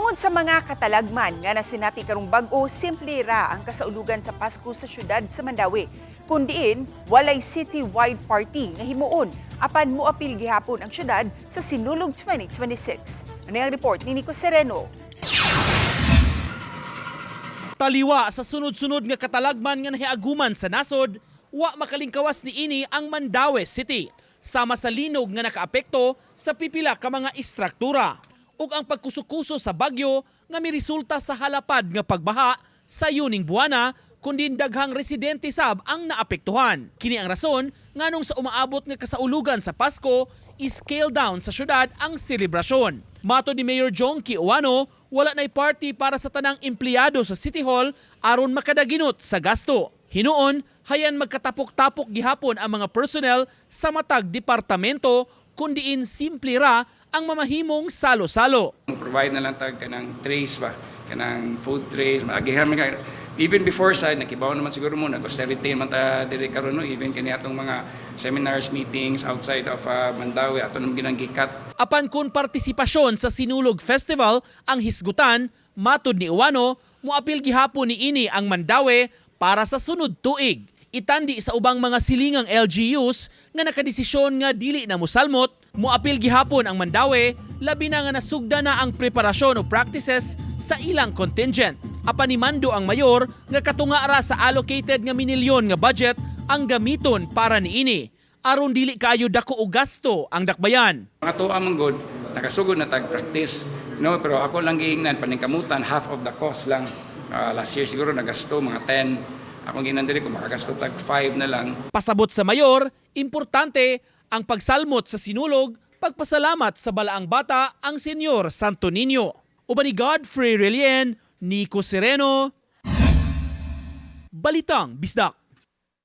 Tungod sa mga katalagman nga nasinati karong bag-o, simple ra ang kasaulugan sa Pasko sa syudad sa Mandaue. Kundiin, walay city-wide party nga himuon apan muapil gihapon ang syudad sa Sinulog 2026. Ano ang report ni Nico Sereno? Taliwa sa sunod-sunod nga katalagman nga nahiaguman sa nasod, wa makalingkawas ni ini ang Mandaue City sama sa linog nga nakaapekto sa pipila ka mga istruktura ug ang pagkuso-kuso sa bagyo nga miresulta sa halapad nga pagbaha sa yuning buwana, kundi daghang residente sab ang naapektuhan. Kini ang rason nganong sa umaabot nga kasaulugan sa Pasko, scale down sa syudad ang selebrasyon. Matod ni Mayor Jonkie Ouano, wala na'y party para sa tanang empleyado sa City Hall aron makadaginot sa gasto. Hinuon, hayan magkatapok-tapok gihapon ang mga personnel sa matag departamento, kundiin simple ra ang mamahimong salo-salo. Provide na lang tag kanang trays ba, kanang food trays, maagihan man even before sa nakibaw naman siguro mo nag austerity man ta diri karon, no? Even kani atong mga seminars, meetings outside of Mandaue, ato nang ginang gikat. Apan kung partisipasyon sa Sinulog Festival ang hisgutan, matod ni Ouano, muapil gihapon ni ini ang Mandaue para sa sunod tuig. Itandi sa ubang mga silingang LGUs nga nakadesisyon nga dili na musalmot, muapil gihapon ang Mandaue, labi na nga nasugda na ang preparasyon o practices sa ilang contingent. Apan nimando ang mayor nga katunga ra sa allocated nga minilyon nga budget ang gamiton para niini aron dili kaayo dako og gasto ang dakbayan. Mga tuwa man gud nakasugod na tag practice, no? Pero ako lang giingnan, paningkamutan half of the cost lang. Last year siguro nagasto mga 10. Akong giingnan diri kung makagasto tag 5 na lang. Pasabot sa mayor, importante ang pagsalmot sa Sinulog, pagpasalamat sa balaang bata, ang Senyor Santo Niño. Uban ni Godfrey Relien, Nico Sereno, Balitang Bisdak.